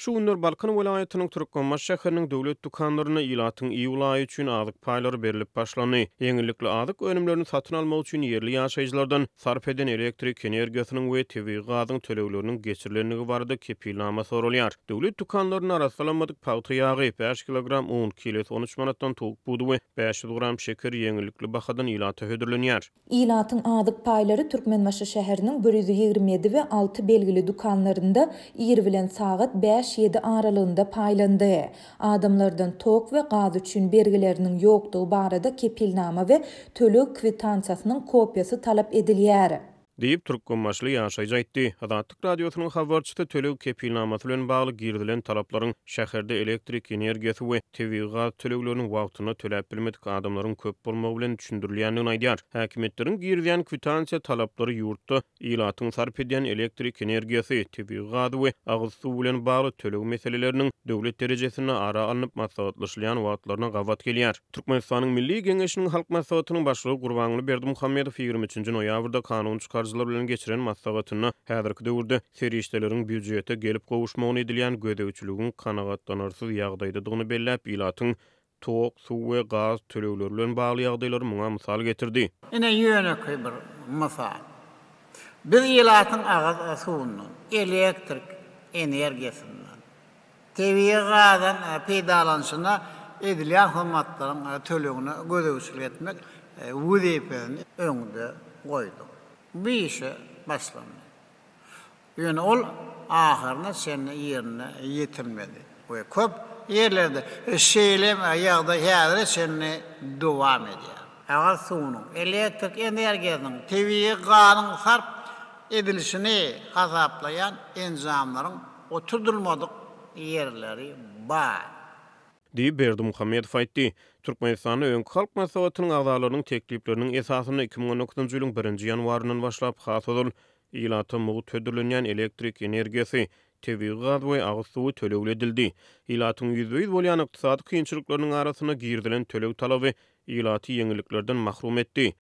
Şu günler Balkan welaýatynyň Türkmenbaşy şäheriniň döwlet dükanlarynda ilatyň iýul aýy üçin azyk paýlary berlip başlandy. Ýeňillikli azyk önümlerini satyn almak üçin ýerli ýaşaýjylardan sarp eden elektrik energiýasynyň we tebigy gazyň tölegleriniň geçirilendigi barada kepilnama soralýar. Döwlet dükanlarynda arassalanmadyk pagta ýagy, bäş kilogram un, kilosy 13 manatdan towuk budy we 500 gram şeker ýeňillikli bahadan ilata hödürlenýär. Ilatyň azyk paýlary Türkmenbaşy şäheriniň 127 we 6 belgili dükanlarynda ir bilen sagat bäş-ýedi aralygynda paýlandy. Adamlardan tok we gaz üçin bergileriniň ýokdugy barada kepilnama we töleg kwitansiýasynyň kopiýasy talap edilýär. Diýip, türkmenbaşyly ýaşaýjy aýtdy. Azatlyk Radiosynyň habarçysy töleg kepilnamasy bilen bagly girizilen talaplaryň şäherde elektrik energiýasy we tebigy gaz töleglerini wagtynda töläp bilmedik adamlaryň köp bolmagy bilen düşündirilýändigini aýdýar. Häkimiýetleriň girizýän kwitansiýa talaplary ýurtda ilatyň sarp edýän elektrik energiýasy, tebigy gazy we agyz suwy bilen bagly töleg meseleleriniň döwlet derejesinde ara alnyp maslahatlaşylýan wagtlaryna gabat gelýär. Türkmenistanyň Milli Geňeşiniň Halk Maslahatynyň Başlygy Gurbanguly Berdimuhamedow 23-nji noýabrda kanun çykaryjylar bilen geçiren maslahatynda häzirki döwürde serişdeleriň býujete gelip gowuşmagyna edilýän gözegçiligiň kanagatlanarsyz ýagdaýdadygyny belläp, ilatyň tok, suw we gaz tölegleri bilen bagly ýagdaýlary muňa mysal getirdi. Ine ýönekeý bir mysal. Biz ilatyň agyz suwundan, elektrik energiýasyndan, Tebigy gazdan peýdalanyşyna edilýän hyzmatlaryň tölegine gözegçilik etmek wezipesini öňde goýduk. Bu işe başlandy. Ýöne ol ahyryna çenli ýerine ýetirilmedi we köp ýerlerde şeýle ýagdaý häzire çenli dowam edýär. Agyz suwunyň, elektrik energiýasynyň, tebigy gazyň sarp edilişini hasaplaýan enjamlaryň Oturdylmadyk ýerleri bar. Diýip, Berdimuhamedow aýtdy. Türkmenistanda öňki Halk Maslahatynyň agzalarynyň teklipleriniň esasynda 2019-njy ýylyň birinji ýanwaryndan başlap has ozal ilata mugt hödürlenýän elektrik energiýasy, tebigy gaz we agyz suwy tölegli edildi. Ilatyň ýüzbe-ýüz bolýan ykdysady kynçylyklarynyň arasynda girizilen töleg talaby ilaty ýeňilliklerden mahrum etdi.